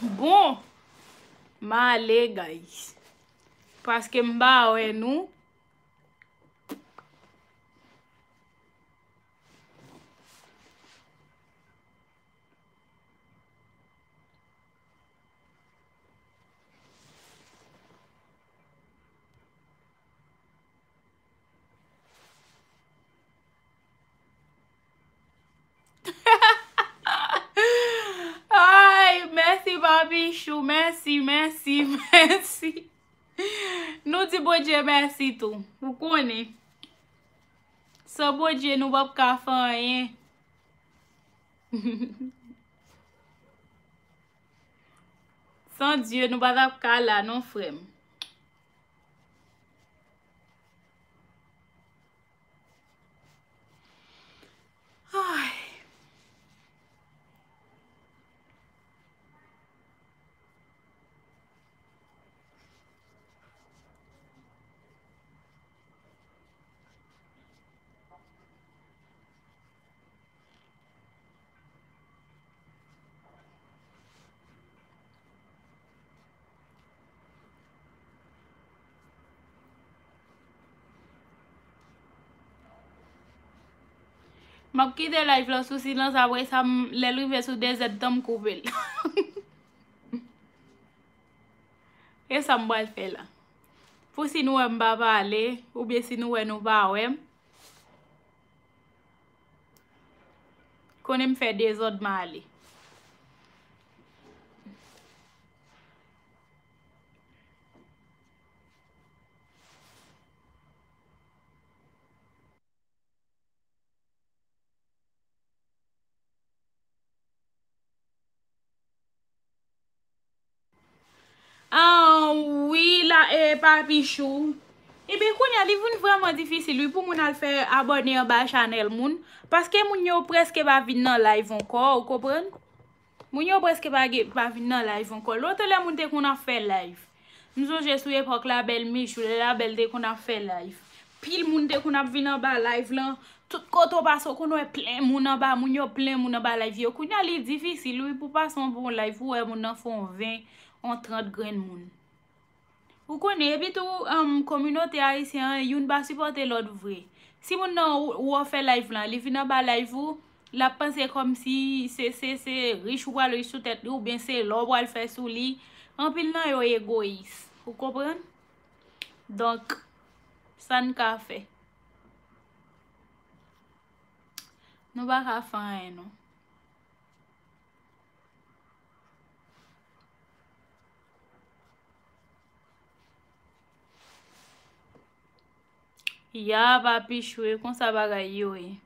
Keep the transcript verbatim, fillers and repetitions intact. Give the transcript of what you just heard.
Bon, m ale, guys. Paske m pa wè nou. Ay, mèsi, Papichou, mèsi, mèsi, mèsi. Nou di Bondye mèsi tou. Ou konnen. San Bondye, nou p ap ka fè anyen. San Dye, nou pa t ap ka la, non, frè m. Ay. M ap kite live lan sou silans, apre sa, m, lè l rive sou de zèdtan, m koupe l. E sa m pral fè la. Pou si nou wè m pa pale, oubyen si nou wè nou pa wè m, konnen m fè dezòd, m ale. Ah, wi, la, e, Papichou. Ebyen, kounye a, li vin vrèman difisil, wi, pou moun al fè abòne anba chanèl moun. Paske moun yo prèske pa vin nan live ankò, ou konprann? Moun yo prèske pa gen, pa vin nan live ankò. Lòt lè moun te konn ap fè live. M sonje sou epòk Labèl Michou, lè Labèl te konn ap fè live. Pil moun te konn ap vin anba live lan. Tout kote w pase, w konn wè plen moun anba, moun yo plen moun anba live yo. Kounye a, li difisil, wi, pou pase yon bon live, pou wè moun nan fè yon ven, yon trant grenn moun. Ou konnen, epi tou, um, kominote ayisyen an, youn pa sipòte lòt vre. Si moun nan ou, ou fè live lan, li vin anba live ou, l ap panse kòmsi se, se, se rich ou pral rich sou tèt li, oubyen se lò ou pral fè sou li. Anpil nan yo egoyis. Ou konprann? Donk, sa n ka fè? Nou pa ka fè anyen, non. Ya, Papichou, e konsa bagay yo ye.